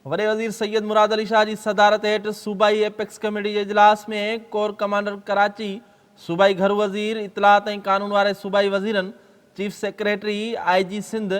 وڏي وزير سيد مراد علي شاهه جي صدارت هيٺ صوبائي ايپڪس ڪميٽي جي اجلاس ۾ ڪور ڪمانڊر ڪراچي، صوبائي گهرو وزير، اطلاعات ۽ قانون واري صوبائي وزيرن، چيف سيڪريٽري، آء جي سنڌ،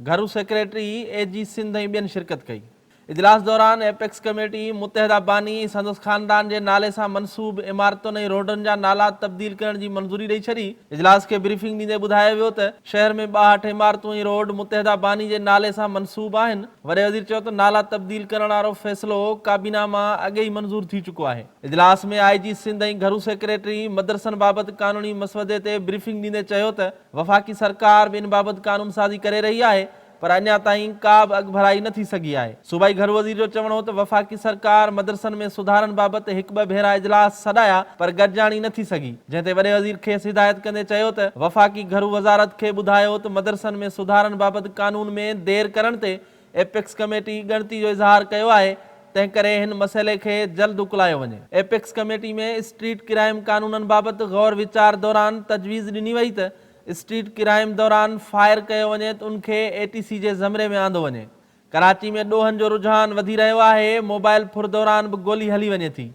گهرو سيڪريٽري، اي جي سنڌ ۽ ٻين شرڪت ڪئي. اجلاس دوران ايپڪس ڪميٽي متحده باني ۽ سندس خاندان جي نالي سان منسوب عمارتن ۽ روڊن جا نالا تبديل ڪرڻ جي منظوري ڏئي ڇڏي. اجلاس کي بريفنگ ڏيندي ٻڌايو ويو ته شهر ۾ 62 عمارتون ۽ روڊ متحده باني جي نالي سان منسوب آهن. وڏي وزير چيو ته نالا تبديل ڪرڻ وارو فيصلو ڪابينا مان اڳي ئي منظور ٿي چڪو آهي. اجلاس ۾ آء جي سنڌ ۽ گهرو سيڪريٽري مدرسن بابت قانوني مسودي تي بريفنگ ڏيندي چيو ته وفاقي سرڪار به ان بابت قانونسازي ڪري رهي آهي پر اڃا تائين ڪا به اڳڀرائي نه ٿي سگهي آهي. صوبائي گهرو وزير جو چوڻ هو ته وفاقي سرڪار مدرسن ۾ سڌارن بابت هڪ ٻه ڀيرا اجلاس سڏايا پر گڏجاڻي نه ٿي سگهي، جنهن تي وڏي وزير کيس هدايت ڪندي چيو ته وفاقي گهرو وزارت کي ٻڌايو ته مدرسن ۾ سڌارن بابت قانون ۾ دير ڪرڻ تي ايپڪس ڪميٽي ڳڻتي جو اظهار ڪيو آهي، تنهن ڪري هن مسئلي کي جلد اڪلايو وڃي. ايپڪس ڪميٽي ۾ اسٽريٽ ڪرائيم قانونن بابت غور ويچار دوران تجويز ڏني وئي ته اسٽريٽ ڪرائيم دوران فائر ڪيو وڃي ته ان کي اي ٽي سي جي زمري ۾ آندو وڃي. ڪراچي ۾ ڏوهن جو رجحان وڌي رهيو آهي، موبائل ڦر دوران به گولي هلي وڃي ٿي.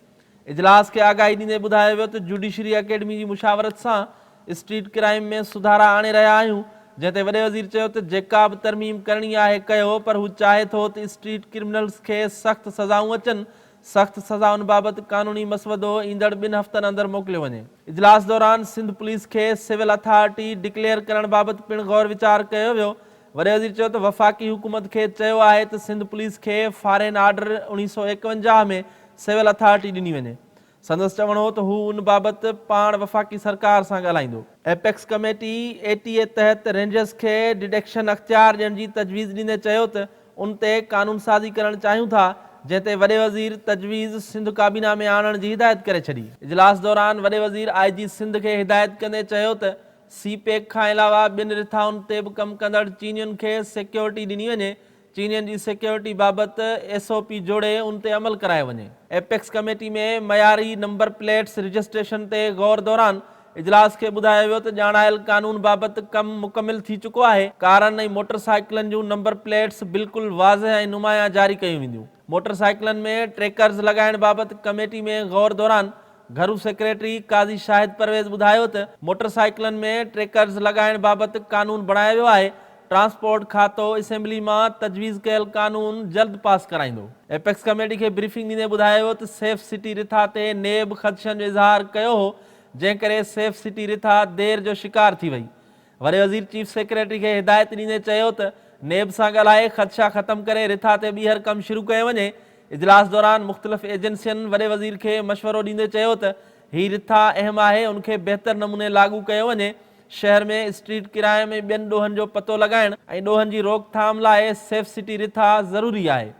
اجلاس کي آگاهي ڏيندي ٻڌايو ويو ته جوڊيشري اڪيڊمي جي مشاورت سان اسٽريٽ ڪرائيم ۾ سڌارا آڻي رهيا آهيون، جنهن تي وڏي وزير چيو ته جيڪا به ترميم ڪرڻي آهي ڪيو پر هو چاهي ٿو ته اسٽريٽ ڪرمنلز کي سخت سزائون اچن، سخت سزائن بابت قانوني مسودو ايندڙ ٻن هفتن اندر موڪليو وڃي. اجلاس دوران سنڌ پوليس کي سول اٿارٽي ڊڪليئر ڪرڻ بابت پڻ غور ويچار ڪيو ويو. وڏي وزير چيو ته وفاقي حڪومت کي چيو آهي ته سنڌ پوليس کي فارين آرڊر 1951 ۾ سول اٿارٽي ڏني وڃي. سندس چوڻ هو ته هو ان بابت پاڻ وفاقي سرڪار سان ڳالهائيندو. ايپڪس ڪميٽي اي ٽي اي تحت رينجرز کي ڊڊيڪشن اختيار ڏيڻ جي تجويز ڏيندي چيو ته ان تي قانونسازي ڪرڻ چاهيون ٿا، جنهن تي وڏي وزير تجويز سنڌ ڪابينا ۾ آڻڻ جي هدايت ڪري ڇڏي. اجلاس دوران وڏي وزير آء جي سنڌ کي هدايت ڪندي چيو ته سي پيڪ کان علاوه ٻين رٿائن تي به ڪم ڪندڙ چينين کي سيڪيورٽي ڏني وڃي، چينين جي سيڪيورٽي بابت ايس او پي جوڙي ان تي عمل ڪرايو وڃي. ايپڪس ڪميٽي ۾ معياري نمبر پليٽس رجسٽريشن تي غور دوران اجلاس کي ٻڌايو ويو ته ڄاڻايل قانون بابت ڪم مڪمل ٿي چڪو آهي، ڪارن ۽ موٽر سائيڪلن جون نمبر پليٽس بلڪل واضح ۽ نمايان جاري ڪيون وينديون. موٽر سائيڪلن ۾ ٽريڪرز لڳائڻ بابت ڪميٽي ۾ غور دوران گهرو سيڪريٽري قاضي شاهد پرويز ٻڌايو ته موٽر سائيڪلن ۾ ٽريڪرز لڳائڻ بابت قانون بڻايو ويو آهي، ٽرانسپورٽ کاتو اسيمبلي مان تجويز ڪيل قانون جلد پاس ڪرائيندو. ايپڪس ڪميٽي کي بريفنگ ڏيندي ٻڌايو ويو ته سيف سٽي رٿا تي نيب خدشن جو اظهار ڪيو هو جنهن ڪري سيف سٽي رٿا دير جو شڪار ٿي وئي. وڏي وزير چيف سيڪريٽري کي هدايت ڏيندي چيو ته نيب سان ڳالهائي خدشا ختم ڪري رٿا تي ٻيهر ڪم شروع ڪيو وڃي. اجلاس دوران مختلف ايجنسين وڏي وزير کي مشورو ڏيندي چيو ته هي رٿا اهم آهي ان کي بهتر نموني لاڳو ڪيو وڃي، شهر ۾ اسٽريٽ ڪرائم ۽ ٻين ڏوهن جو پتو لڳائڻ ۽ ڏوهن جي روڪٿام لاء سيف سٽي رٿا ضروري آهي.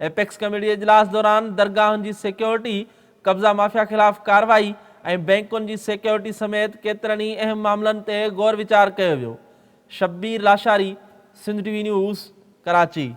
ايپڪس ڪميٽي جي اجلاس دوران درگاهن جي سيڪيورٽي، قبضا مافيا خلاف ڪارروائي ۽ بئنڪن جي سيڪيورٽي سميت ڪيترن ئي اهم معاملن تي غور ويچار ڪيو ويو. Shabbir Lashari, Sindh T V news, Karachi.